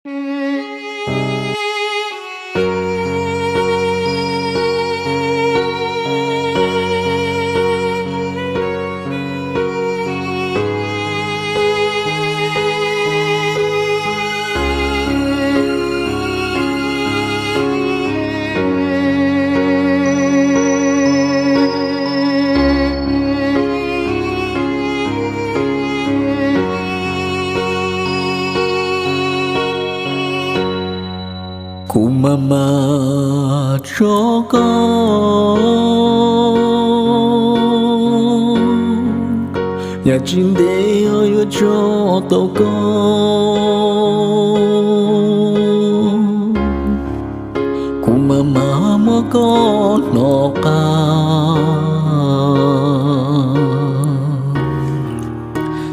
Kuv mam mam tso koj, yam tsis ntev yuav tso tau koj. Kuv mam mam muab koj hnov qab,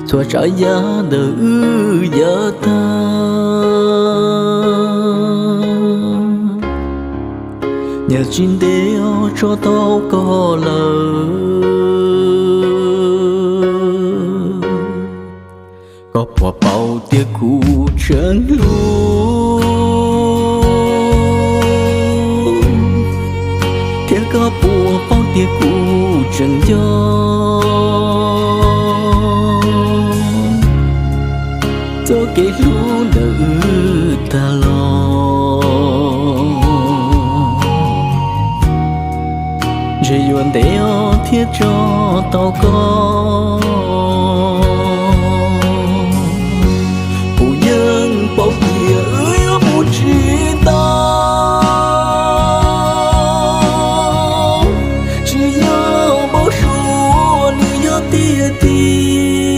txhua tsav yam ntawm wb yav tag, yam tsis ntev yuav tso tau koj lawm. Koj puas paub tias kuv tseem hlub, thiab koj puas paub tias kuv tseem nco txoj kev hlub ntawm wb tag los. Ntshe yuav ntev thiaj tso tau koj. Kuv yeej paub tias wb yuav mus tsis tau, tsis yog npau suav, nws yog tiag tiag.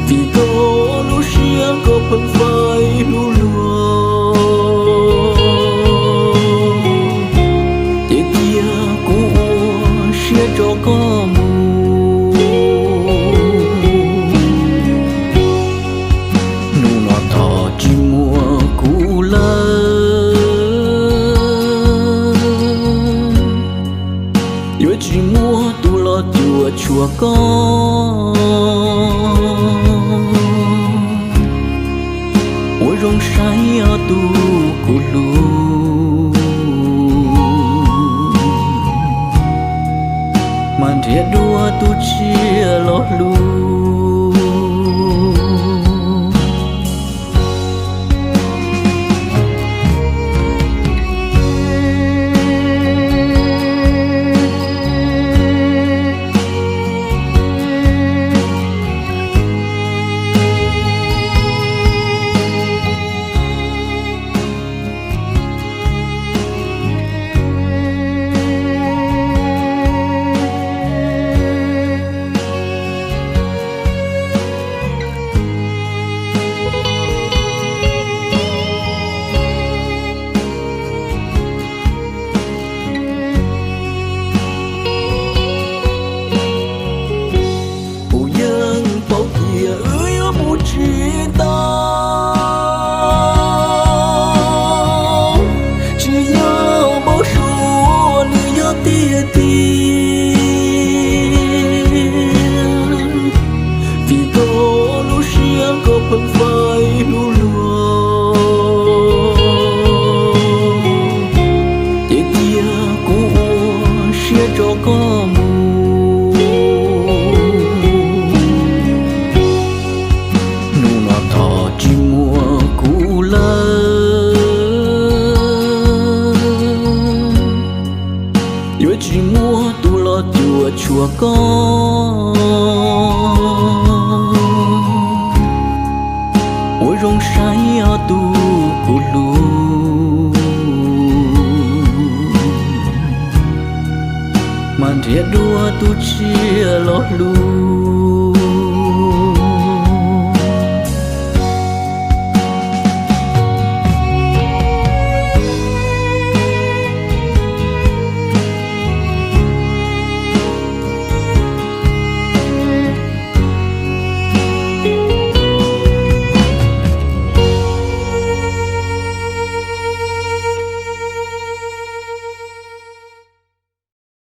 Vim koj lub siab koj pheej faib hlub luag, ces cia kuv ua siab tso koj mus. Hnub no thov tsis muaj kuv lawm, yuav tsis muaj tus los cuam tshuam koj. Ua zoo saib ob tug kuv hlub, mas nrhiav dua tus tshiab los hlub. Kuv yeej paub tias wb yuav mus tsis tau, tsis yog npau suav, nws yog tiag tiag. Vim koj lub siab koj pheej faib hlub luag, ces cia kuv ua siab tso koj mus. Hnub no thov tsis muaj kuv lawm, yuav tsis muaj tus los cuam tshuam koj. Ua zoo saib ob tug kuv hlub, mas nrhiav dua tus tshiab los hlub.